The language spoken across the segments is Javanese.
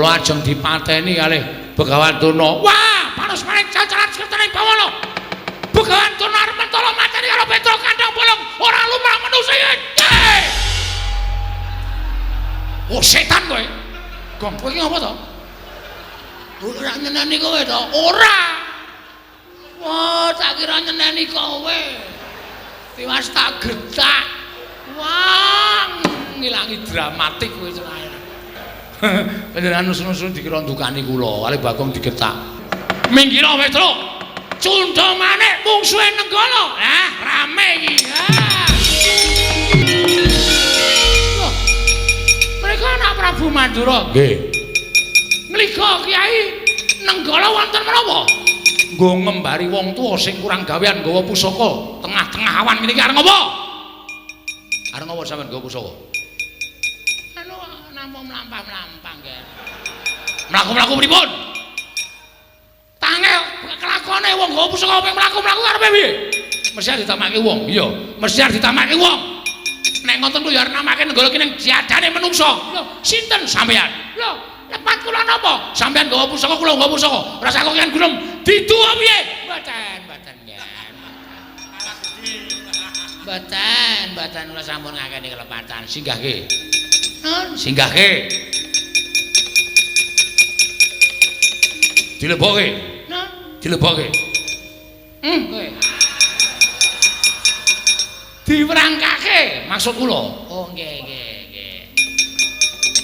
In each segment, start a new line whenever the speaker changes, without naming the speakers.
Kula ajeng dipateni kalih Begawan Durna. Wah, panos maning cacaran sekertane bawana. Begawan Durna arep mentala mateni karo Petruk kandhang bolong, ora lumrah manusa iki. Oh, setan kowe. Gong, kowe iki ngapa to? Ora nyeneni kowe to? Ora. Wah, tak kira nyeneni kowe. Tiwas tak getak. Wah, ngilangi dramatik kowe cenah. Panjenengan nusun-nusun dikira ndukani kula, kalih Bagong digetak. Minggir Petruk. Cundha manik mungsuhe Nenggala. Lah, rame iki. Ah. Loh. Mereka anak Prabu Mandura. Nggih. Ngliga Kyai Nenggala wonten menapa? Nggo ngembari wong tuwa sing kurang gawean nggawa pusaka tengah-tengah awan ngene iki arep ngopo? Arep ngopo sampean nggawa pusaka? Anu namung mlampah-mlampah nggih. Mlaku-mlaku pripun? Tangel kelakone wong nggawa pusaka ping mlaku-mlaku karepe piye? Mesti arep ditamake wong. Iya, mesti arep ditamake wong. Nek ngoten kuwi ya arep namake Nenggala ki ning diadane menungsa. Lho, sinten sampean? Lho, lepat kula napa? Sampean nggawa pusaka, kula nggawa pusaka. Rasa kok kian gunung didu piye? Mboten, mboten nggih. Mboten, mboten kula sampun ngakeni kelepatan. Singgahke. Nun, singgahke. Dilebokke. Nun, dilebokke. Kowe. Diwerangkake maksud kula. Oh, nggih, nggih, nggih.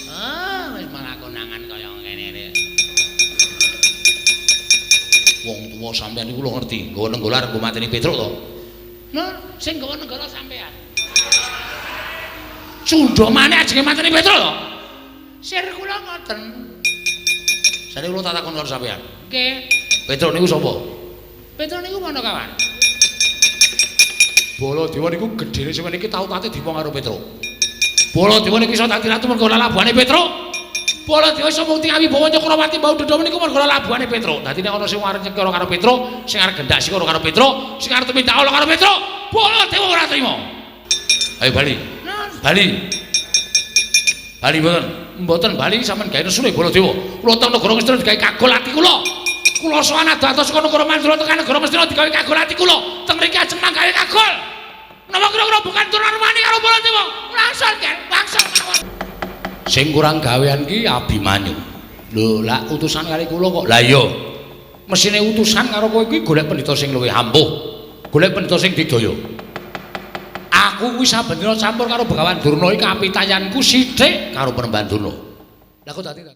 Ah, wis malah konangan kaya ngene. Wong tuwa sampean niku lho ngerti, nggawa Nenggala arep nggo mateni Petruk to. Nun, sing nggawa Nenggala sampean. Cundha maneh ajenge mateni Petruk to? Sir kula ngoten. Sare kula tak takon karo sampean. Nggih. Petruk niku sapa? Petruk niku Panakawan. Baladewa niku gedhene sing niki tau tate dipong karo Petruk. Baladewa niku iso dadi ratu mergo lalabuhane Petruk. Baladewa iso mukti awibawa Nyakrawati mbau dendha niku mergo lalabuhane Petruk. Dadi nek ana sing arep nyekara karo Petruk, sing arep gendak sikara karo Petruk, sing arep tumindak ala karo Petruk, Baladewa ora trima. Ayo bali. Bali. Bali mboten. Mboten bali sampean gawe nesune Baladewa. Kula teng negara Ngastina digawe kagol ati kula. Kula sowan adoh-adoh saka negara Mandura tekan negara Ngastina digawe kagol ati kula. Teng mriki ajeng manggawe kagol. Napa kira-kira bukan Durna wani karo Baladewa? Langsung kan, langsung mawon. Sing kurang gawean ki Abimanyu. Lho, lak utusan kali kula kok. Lah iya. Mesine utusan karo kowe kuwi golek pendhita sing luwih ampuh. Golek pendhita sing didaya. Aku kuwi saben dina campur karo Begawan Durna iki kapitayanku sithik karo Panembahan Durna. Lah kok dadi